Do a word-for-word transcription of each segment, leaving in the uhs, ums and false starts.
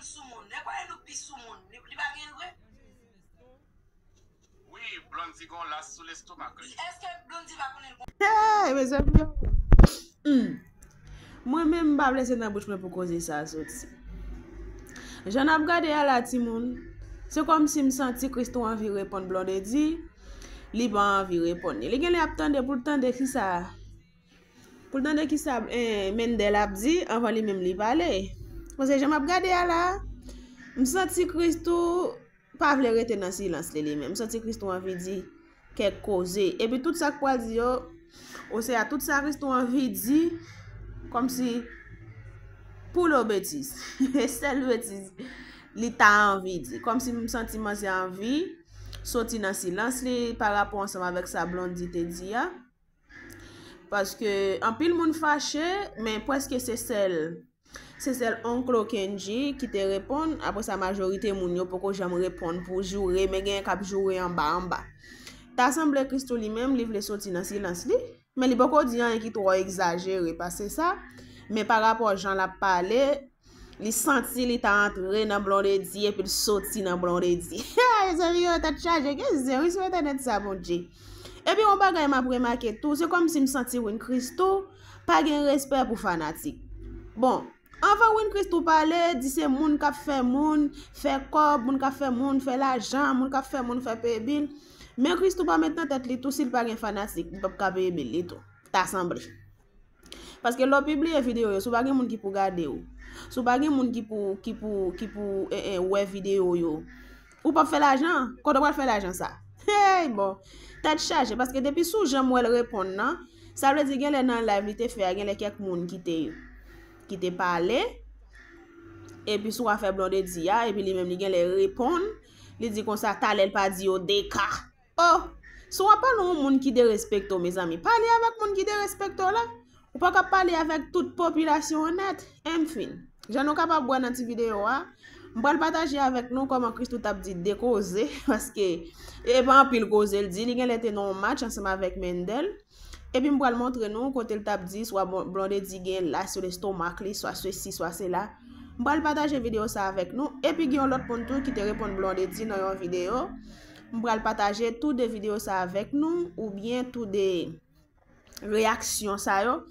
Soumoun. E kwè nou pi soumoun. Li, li pa gen vre? Wi, Blondy gon las sou lestomak li. Èske Blondy pa konnen l gon Hey, mezanmi yo. Hmm. Mwen menm m pa vle se nan bouch mwen pou koze sa a soti. Jan n ap gade a la timoun, se kòmsi m santi Christoo anvi reponn Blondedy, li pa anvi reponn li. Li genlè ap tande pou l tande kisa pou l tande kisa eh, Mendel ap di anvan li menm li pale. Paske jan m ap gade a la, m santi Christoo pa vle rete nan silans li li menm. M santi Christoo anvi di kèk koze. Epi tout sa k pral di yo, osea tout sa Christoo anvi di, kòmsi pou lo betiz. E sèl betiz li ta anvi di. Kòmsi m santi manzè anvi soti nan silans li pa rapò ansanm avèk sa Blondy te di a. Paske anpil moun fache, men prèske se sèl se sèl Onklo Kendji ki te reponn. Apre sa, majorite moun yo poko janm reponn pou joure, men genyen k ap joure anba anba. Ta sanble Christoo li menm, li vle soti nan silans li, men li poko di anyen ki twò egzajere pase sa. Men pa rapò jan l ap pale, li santi li ta antre nan Blondedy epi l soti nan Blondedy. Mezanmi yo, tèt chaje, gen zen wi sou entènèt sa, Bondye. Epi yon bagay m ap remake tou, se kòmsi m santi Win Christoo pa gen respè pou fanatik. Bon, anvan Win Christoo pale, di se moun k ap fè moun fè kòb, moun k ap fè moun fè lajan, moun k ap fè moun fè peye bil. Men Christoo pa met nan tèt li tou si l pa gen fanatik, li p ap ka peye bil li tou. Ta sanble. Paske lè w pibliye videyo yo, si w pa gen moun ki pou gade w, si w pa gen moun ki pou ki pou ki pou eh, eh, wè videyo yo, ou p ap fè lajan. Kote w pral fè lajan sa? Hey, bon. Tèt chaje, paske depi sou jan m wè l reponn nan, sa vle di genlè nan live li te fè a, genlè kèk moun ki te ki te pale. Epi sou afè Blondedy a, epi li menm li genlè reponn, li di konsa talè l pa di yo de ka. Oh, si w ap pale yon moun ki derespekte w, mezanmi, pale avèk moun ki derespekte w la. Ou pa ka pale avèk tout popilasyon an nèt. Enfin, jan nou kapab wè nan ti videyo a, m pral pataje avèk nou kòman Christoo t ap di de koze, paske e pa anpil koze l di, li genlè te nan yon match ansanm avèk Mendel. Epi m pral montre nou kote l t ap di swa Blondedy gen las sou lestomak li, swa sesi, swa sela. M pral pataje videyo sa avèk nou. Epi gen yon lòt moun tou ki te reponn Blondedy nan yon videyo. M pral pataje tou de videyo sa avèk nou, oubyen tou de reyaksyon sa yo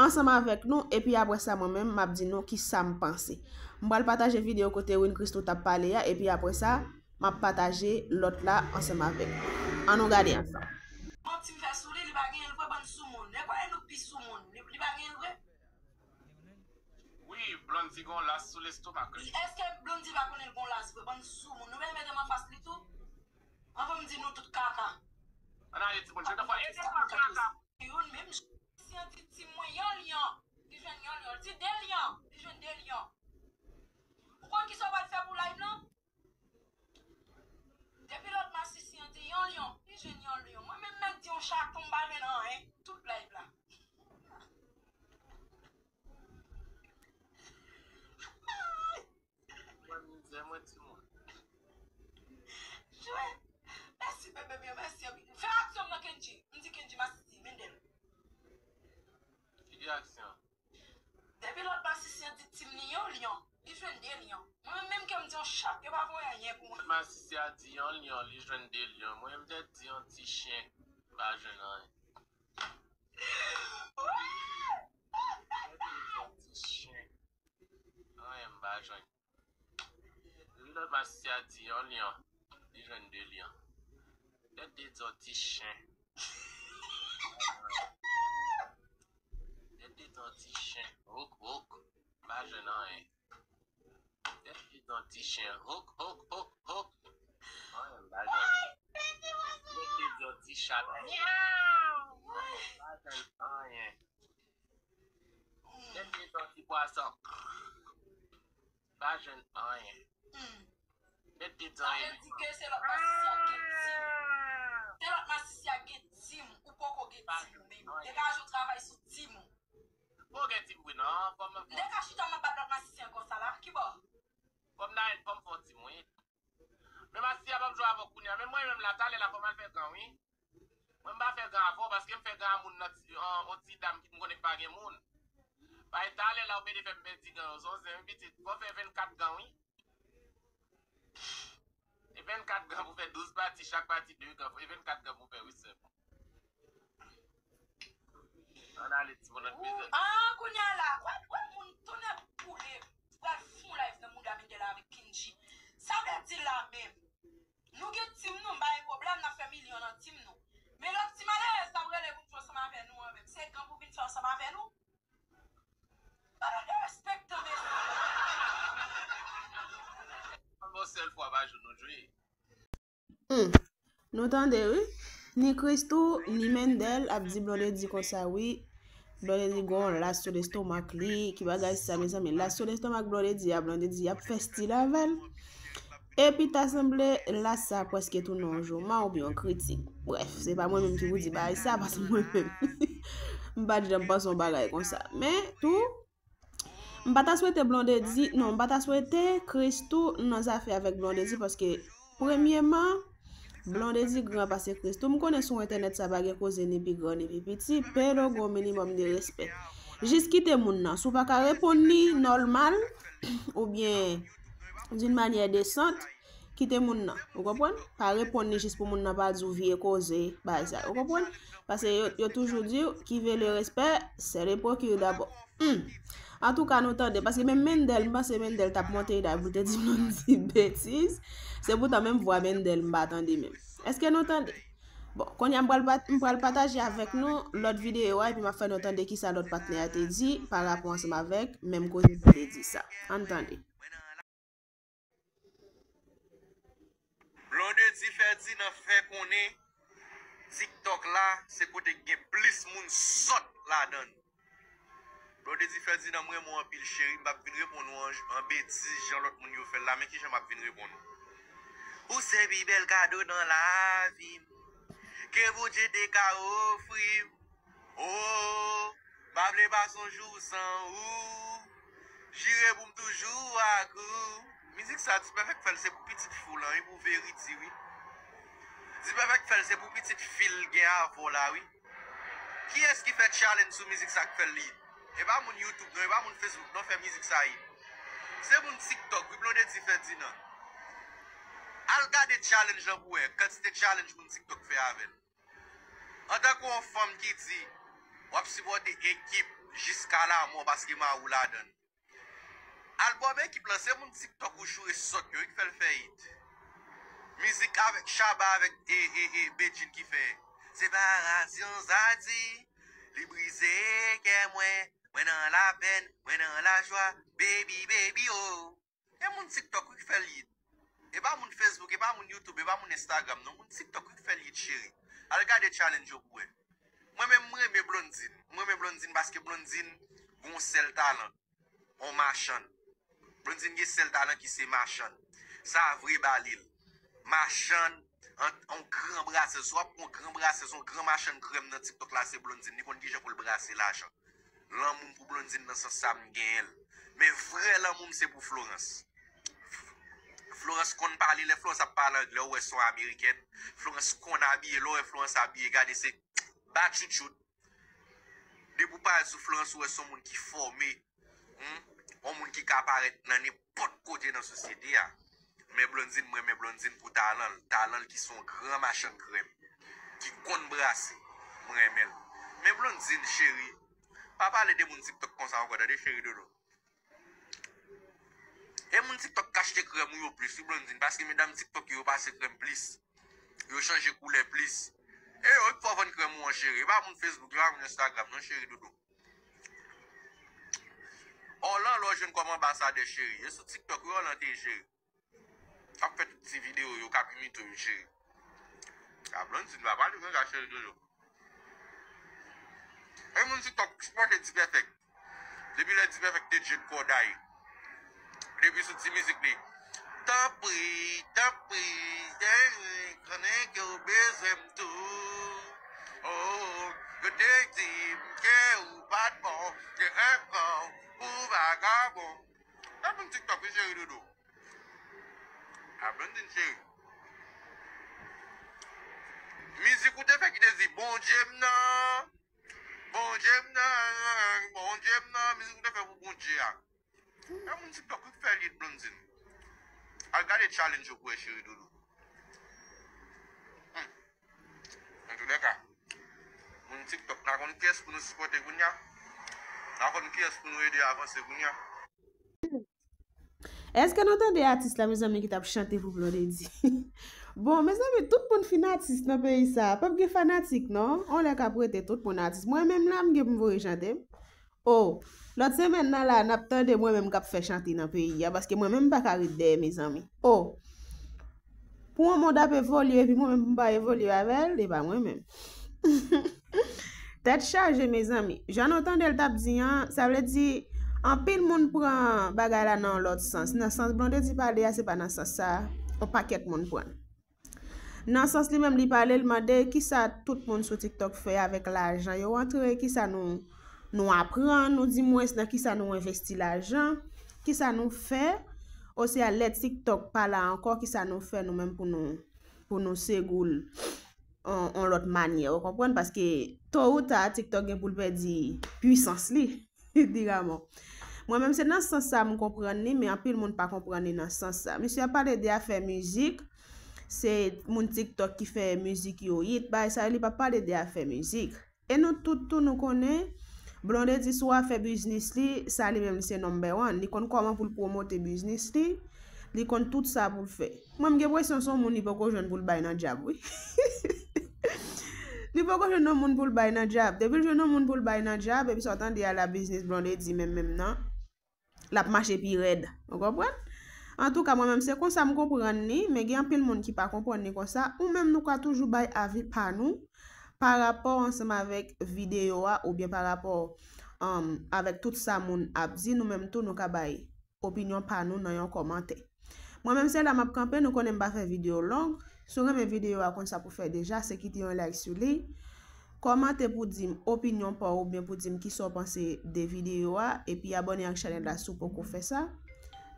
ansanm avèk nou, epi apre sa mwen menm m ap di nou kisa m panse. M pral pataje videyo kote Win Christoo t ap pale a, epi apre sa m ap pataje lòt la ansanm avèk nou. An nou gade ansanm. Manti m fè sou li, li pa genyen l vre bann soumoun. E kwè nou pi soumoun. Li, li pa genyen l vre? Wi, Blondy gon las sou lestomak li. Èske Blondy pa konnen l gon las vre bann soumoun? Nou menm mete m anfas li tou? Anvan m di nou tout kaka. Ann ale timoun, jan fwa ede m kaka. Youn menm jan si an di tim mwen yon lyon, li jwenn yon lyon. Li di de lyon, li jwenn de lyon. Ou konn kisa w pral fè pou live lan? Depi lòt masisi an di yon lyon, li jwenn yon lyon. Mwen menm menm di yon chaton m pa jwenn anyen. Tout live la. Mwen mizè mwen timoun. Jwe. Mèsi bebe byen, mèsi anpil. Fè aksyon nan Kendji. M di Kendji masisi, Mendel. Ki aksyon? Depi lòt masisi an di tim li yon lyon, li jwenn de lyon. Mwen menm menm kè m di yon chat, yo pa voye anyen pou mwen. Masisi a di yon lyon, li jwenn de lyon. Mwen menm tèt di yon ti chen, m pa jwenn anyen. Yon ti chen. Anyen m pa jwenn. Depi lòt masisi a di yon lyon, li jwenn de lyon. Tèt de di yon ti chen. Tèt de di yon ti chen. Hok, hok. M pa jwenn anyen. Tèt de di yon ti chen. Hok, hok, hok, hok. Anyen m pa jwenn. Tèt de di yon ti chat. Myaw. M pa jwenn anyen. Tèt de di yon ti pwason. Pa jwenn anyen. Met de dan. Sa vle di ke se lòt masisi a gen tim. Se lòt masisi a gen tim, ou poko gen tim ou menm. Degaje w travay sou tim ou. Ou gen tim vre non. Fò m. M te ka chita m ap bat lòt masisi an konsa la. Kibò? Fò m nan, fò m fè yon tim wi. Men masisi a p ap jwe avè w kounye a. Men mwen menm la, talè la fò m al fè gan wi. Mwen m pa fè gan avè w, paske m fè gan a moun nan ti, yon ti dam ki m konnen k pa gen moun. Bay talè la ou pede fè m pèdi gan yo, se yon zen wi pitit. Fò w fè vennkat gan wi. Douz pati, chak pati de gram, e vennkat gram ou fè, wi, sèlman. Ann ale, ti moun nan bezwen. Ah, kounye a la, wè, wè moun tonnè boule. Pral fon live nan mouda Mendel avèk Kindji. Sa vle di la menm. Nou gen team nou, m pa gen pwoblèm, n ap fè milyon nan team nou. Men lòt ti malerèz k ap rele pou n jwe ansanm avè nou an menm, se gang pou vin fè ansanm avè nou? Bagay de respè tan mesye. Yon sèl fwa pa jou nou jwe. Hmm. Nou tande, wi. Ni Christoo, ni Mendel ap di Blondedy konsa, wi. Blondedy gon las sou lestomak li. Ki bagay sa, mezanmi? Las sou lestomak Blondedy a, Blondedy ap fè stil avè l. Epi ta sanble las sa prèske tounen yon jouman oubyen yon kritik. Brèf, se pa mwen menm ki pou di bagay sa, paske mwen menm, m pa t janm panse yon bagay konsa. Men, tou, m pa ta swete Blondedy, non, m pa ta swete Christoo nan zafè avèk Blondedy, paske, premyeman, Blondedy gran pase Christoo. M konnen sou entènèt sa pa gen koze ni pi gran ni pi piti, pero gwo minimòm de respè. Jis kite moun nan. Si w pa ka reponn li nòmal, oubyen d'une manière décente, kite moun nan. Ou konprann? Pa reponn li jis pou moun nan pa di w vye koze, bagay sa. Ou konprann? Paske yo, yo toujou di w, qui veut le respect, c'est le procure d'abord. Hmm. Antouka, nou tande, paske menm Mendel, m panse Mendel t ap monte la pou te di Blondedy betiz. Se poutan menm vwa Mendel m pa tande menm. Èske nou tande? Bon, kounye a m pral pat-, m pral pataje avèk nou lòt videyo a, epi m ap fè nou tande kisa lòt patnè a te di pa rapò ansanm avèk menm koze Blondedy sa. Ann tande. Blondedy Ferdinand fè konnen TikTok la se kote k gen plis moun sòt ladan l. Blondedy Ferdinand, m renmen w anpil cheri, m p ap vin reponn ou an, an betiz jan lòt moun yo fè l la, men kijan m ap vin reponn ou. Ou se pi bèl kado nan lavi m ke Bondye te ka ofri m. Oh, m pa vle pase yon jou san ou. Jire pou m toujou ak ou. Mizik sa, Dipèfèk fè l, se pou pitit fi w lan wi, pou Verity wi. Dipèfèk fè l, se pou pitit fi l gen avè w la wi. Kiyès ki fè challenge sou mizik sa k fè l hit? E pa moun YouTube non, e pa moun Facebook non fè mizik sa hit. Se moun TikTok wi, Blondedy Ferdinand. Al gade challenge lan pou w wè kantite challenge moun TikTok fè avè l. Antanke yon fanm ki di w ap sipòte ekip jiska lamò paske mari w ladan l. Albòm ekip lan se moun TikTok ou joure sòt yo wi k fè l fè hit. Mizik avèk Shabba avèk e, e, e, Bedjine ki fè. Separasyon sa di, li brize kè mwen, mwen nan lapèn, mwen nan lajwa, baby, baby, oh. E moun TikTok wi k fè l hit. E pa moun Facebook, e pa moun YouTube, e pa moun Instagram non. Moun TikTok wi k fè l hit cheri. Al gade challenge yo pou wè. Mwen menm m renmen Blondine. M renmen Blondine paske Blondine gon sèl talan. On machann. Blondine gen sèl talan ki se machann. Sa vre ba li l. Machann, on gran brasèz. Si w ap pran on gran brasèz, on gran machann krèm nan TikTok la se Blondine. Li konn kijan pou l brase lajan. Lanmou m pou Blondine nan sans sa m genyen l. Men vrè lanmou m se pou Florence. Florence konn pale, lè Florence ap pale anglè, ou wè se yon amerikèn. Florence konn abiye, lè w wè Florence abiye, gade se ba tchoutchout. Depi w parèt sou Florence, ou wè se yon moun ki fòme. Hmm? Yon moun ki ka parèt nan nenpòt kote nan sosyete a. Men Blondine, m renmen Blondine pou talan l. Talan l ki se yon gran machann krèm. Ki konn brase. M renmen l. Men Blondine, cheri, pa pale de moun TikTok konsa ankò, tande cheri dodo. E moun TikTok k achte krèm ou yo plis, wi Blondine, paske medam TikTok yo, yo pase krèm plis. Yo chanje koulè plis. E yo ki fè w vann krèm ou an, cheri. E pa moun Facebook, e pa moun Instagram, non, cheri dodo. Ò lan lè w jwenn kòm anbasadè, cheri. E sou TikTok, wi, Ò lan te ye, cheri. K ap fè tout ti videyo yo, k ap imite w yo, cheri. A Blondine pa pale konsa, cheri dodo. E moun TikTok ki sipote Dipèfèk. Depi lè Dipèfèk te djed kòday. Depi sou ti mizik li. Tanpri, tanpri, tanpri, konnen ke w bezwen m tou. Oh, yo te di m ke ou pa t bon, ke enpran pou vagabon. Gad moun TikTok wi cheri dodo. A Blondine cheri. Mizik ou te fè ki te di Bondye m nan. Bondye m nan, Bondye m nan, mizik ou te fè pou Bondye a. E moun TikTok wi k fè l hit Blondine. Al gade challenge yo pou wè cheri doudou. Lè ka, moun TikTok, n a konn kiyès pou nou sipòte kounye a. N a konn kiyès pou nou ede avanse kounye a. Èske nou tande atis la, mezanmi, ki t ap chante pou Blondedy? Bon, mezanmi, tout moun fin atis nan peyi sa. P ap gen fanatik, non? On lè k ap rete, tout moun atis. Mwen menm la, m gen pou m voye chante m. O, lòt semèn nan la, n ap tande mwen menm k ap fè chante nan peyi a, paske mwen menm m pa ka ret dèyè, mezanmi. O, pou yon mond ap evolye, epi mwen menm m pa evolye avè l, e pa mwen menm. Tèt chaje, mezanmi. Jan nou tande l t ap di an, sa vle di, anpil moun pran bagay la nan yon lòt sans. Nan sans Blondedy pale a, se pa nan sans sa yon pakèt moun pran. Nan sans li menm, li pale, l mande kisa tout moun sou TikTok fè avèk lajan yo antre, kisa nou, nou aprann, nou di mwens nan kisa nou envesti lajan, kisa nou fè, oswa lè TikTok pa la ankò, kisa nou fè nou menm pou nou, pou nou segoul on, on lòt manyè, ou konprann? Paske to ou ta, TikTok gen pou l pèdi pwisans li, diraman. Mwen menm, se nan sans sa m konprann li, men anpil moun pa konprann li nan sans sa. Misye ap pale de afè mizik, se moun TikTok ki fè mizik yo hit, bagay sa yo, li pa pale de afè mizik. E nou tout tou nou konnen, Blondedy sou afè biznis li, sa li menm se number one. Li konn kòman pou l pwomote biznis li, li konn tout sa pou l fè. Mwen, m gen enpresyon se yon moun li poko jwenn pou l bay nan djab, wi. Li poko jwenn yon moun pou l bay nan djab. Depi l jwenn yon moun pou l bay nan djab, epi sa w tande a la biznis Blondedy menm menm nan, l ap mache pi rèd. Ou konprann? Antouka, mwen menm, se konsa m konprann li, men gen anpil moun ki pa konprann li konsa. Ou menm, nou ka toujou bay avi pa nou pa rapò ansanm avèk videyo a, oubyen pa rapò, um, avèk tout sa moun ap di, nou menm tou, nou ka bay opinyon pa nou nan yon kòmantè. Mwen menm, se la m ap kanpe, nou konnen m pa fè videyo long. Si w renmen videyo a, konn sa pou fè deja, se kite yon like sou li. Kòmante pou di m opinyon pa w oubyen pou di m kisa w panse de videyo a, epi abòne ak chanèl la si w poko fè sa.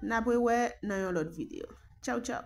N ap rewè nan yon lòt videyo. Tchaw, tchaw!